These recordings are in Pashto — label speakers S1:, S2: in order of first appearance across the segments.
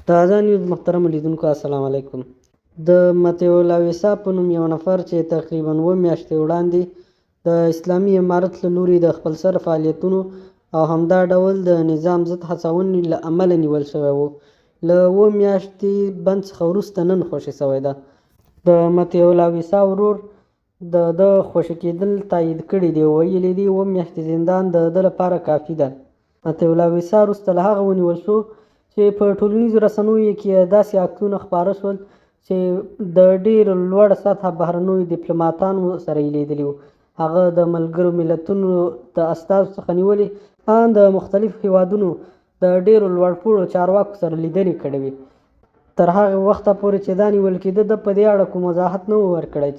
S1: د ازاد نیوز محترمو لیدونکو السلام علیکم. د مطیع الله ویسا په نوم یو نفر چې تقریبا اووه میاشتې وړاندې د اسلامي امارت له لوري د خپلسر فعالیتونو او همدا ډول د نظام ضد هڅونې له امله نیول شوی و، له اووه میاشتې بند څخه وروسته نن خوشې شوی ده. د مطیع الله ویسا ورور د ده خوشې کېدل تایید کړي دي او ویلي دي اووه میاشتې زندان د ده لپاره کافي ده. مطیع الله ویسا وروسته له هغه ونیول شو چې په ټولنیزو رسنیو کې یې داسې عکسونه خپاره شول چې د ډېرو لوړ سطح بهرنیو دیپلوماتانو سره یې لیدلي وو. هغه د ملګرو ملتونو د استازو څخه نیولې ان د مختلفو هیوادونو د ډېرو لوړپوړو چارواکو سره لیدنې کړې وې. تر هغه وخته پورې چې دا نیول کېده، ده په دې اړه کوم وضاحت نه و ورکړی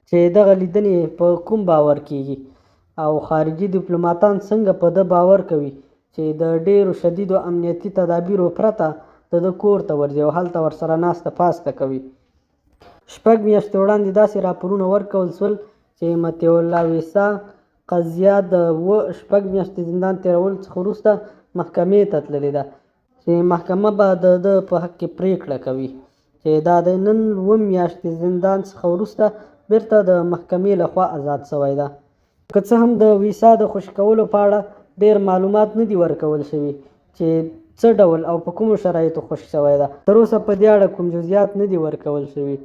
S1: چې دغه لیدنې په کوم باور کېږي او خارجي دیپلوماتان څنګه په ده باور کوي چې د ډېرو شدیدو امنیتي تدابیرو پرته د ده کور ته ورځي او هلته ورسره ناسته پاسته کوي. شپږ میاشتې وړاندې داسې راپورونه ورکول شول چې مطیع الله ویسا قضیه د 6 میاشتې زندان تېرولو څخه وروسته محکمې ته تللې ده چې محکمه به د ده په حق کې پرېکړه کوي، چې دا دی نن 7 میاشتې زندان څخه وروسته بیرته د محکمې لخوا ازاد شوی ده. که څه هم د ویسا د خوشې کولو په اړه ډېر معلومات نه دي ورکول شوي چې څه ډول او په کومو شرایطو خوشې شوی ده، تر اوسه په دې اړه کوم جزئیات نه دي ورکول شوي.